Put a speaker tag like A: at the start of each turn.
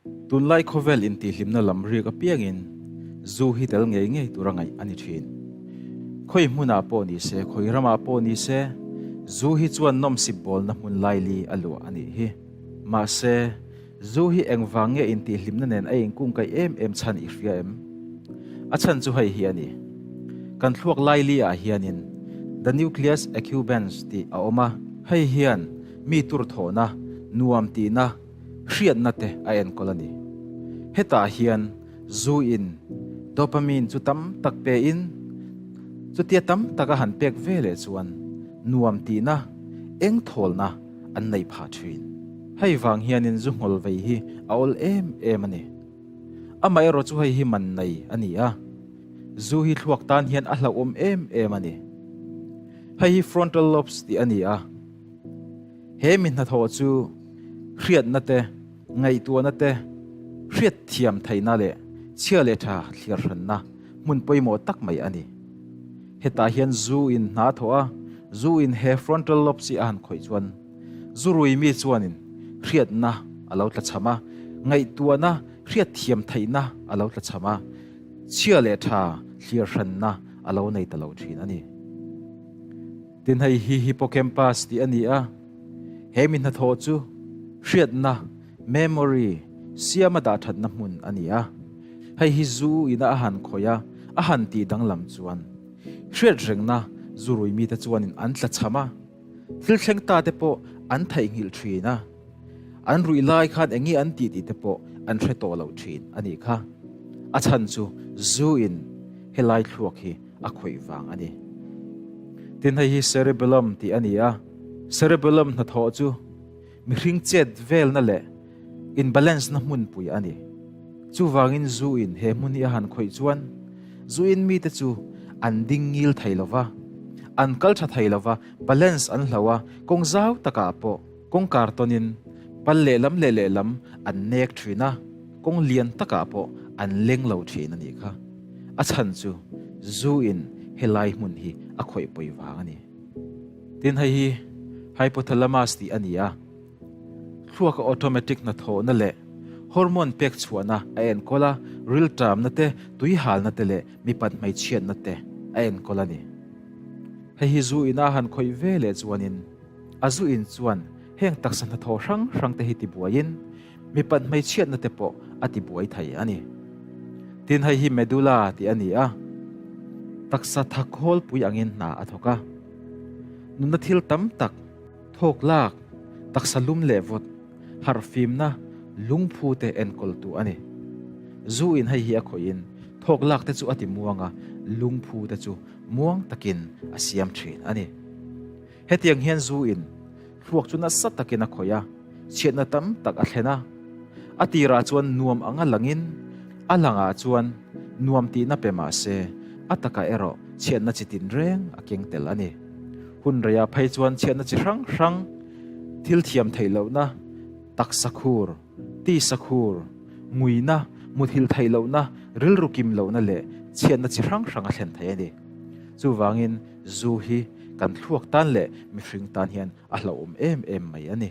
A: Tunlai khawvel intihhlimna lam riak apiangin zu hi tel ngei ngei tura ngaih a ni thin. Khawi hmunah pawh ni se, khawi ramah pawh ni se, zu hi chuan nawmsip bawlna hmun laili a luah a nih hi. Mahse, zu hi engvang nge intihhlimna nen a inkungkaih em em chhan i hria em? A chhan chu hei hi a ni. Kan thluak laili ah hianin The Nucleus Accumbens tih a awm a, hei hian mi tur thawhna, nuam tihna, hriatna te a enkawl a ni. Hetah hian zu in dopamine chu tam tak pe in, chutia tam tak a han pek ve leh chuan nuam tihna, eng thawlna an nei phah thin. Hei vang hianin zu nghawl vei hi a awl em em a ni. Amaherawh chu hei hi man nei a ni a, zu hi thluak tan hian a hlauhawm em em a ni. Hei hi frontal lobes tih a ni a. He mi hnathawh chu hriatna te, ngaihtuahna te, hriatthiam theihna leh chhia leh tha thliar hranna hmun pawimawh tak mai a ni. Hetah hian zu in hna thawh a, zu in he frontal lobes hi a han khawih chuan zu rui mi chuanin hriatna a lo tlachham a, ngaihtuahna hriatthiam theihna a lo tlachham a, chhia leh tha thliar hranna a lo nei ta lo thin a ni. Tin hei hi hippocampus tih a ni a, he mi hnathawh chu hriatna, memory, siama dah thatna hmun a ni a. Hei hi zu ina a han khawih a, a han tih danglam chuan hriatrengna zu rui mite chuanin an tlachham a, thil thleng ta te pawh an theihnghilh thin a, an ruih lai khan eng nge an tih tih te pawh an hre tawh lo thin a nih kha. A chhan chu zu in helai thluak hi a khawih vang a ni. Tin hei hi cerebellum tih a ni a, cerebellum hnathawh chu mihring chet velna leh in balance na hmunpui a ni. Chuvangin zu in he hmun hi a han khawih chuan zu in mite chu an ding ngil thei lo va, an kal tha thei lo va, balance an hlo a, kawng zau takah pawh kawngkar tawnin pal lehlam leh lehlam an nek thin a, kawng lian takah pawh an leng lo thin a nih kha. A chhan chu zu in helai hmun hi a khawih pawi vang a ni. Tin hei hi hypothalamus tih a ni a, thluaka automatic hnathawhna leh hormone pek chhuahna a enkawl a, rilṭamna te, tuihalna te leh mipat hmeichhiatna te a enkawl a ni. Hei hi zu ina han khawih ve leh chuanin a zu in chuan heng taksa hnathawh hrang hrang te hi tibuaiin Mipat hmeichhiatna te pawh a ti buai thei a ni. Tin hei hi medulla tih a ni a, taksa thak hawlpui angin hna a thawk a. Nunna thil tam tak, thawk lak, taksa lum leh vawt, harhfimna, lungphu te enkawltu a ni. Zu in hei hi a khawih in thawk lak te chu a ti muang a, lungphu te chu muang takin a siam thin a ni. Hetiang hian zu in thluak chu nasa takin a khawih a, chhiatna tam tak a thlen a. A tirah chuan nuam anga langin, a langah chuan nuam tihna pe mah se, a takah erawh chhiatna chi tin reng a keng tel a ni. Hun reiah phei chuan chhiatna chi hrang hrang, thil thiam theih lohna, taksa khur, tisa khur, nguina, muthilh theih lohna, rilru kim lohna leh chhiatna chi hrang hrang a thlen thei a ni. Chuvangin zu hi kan thluak tan leh mihring tan hian a hlauhawm em em mai a ni.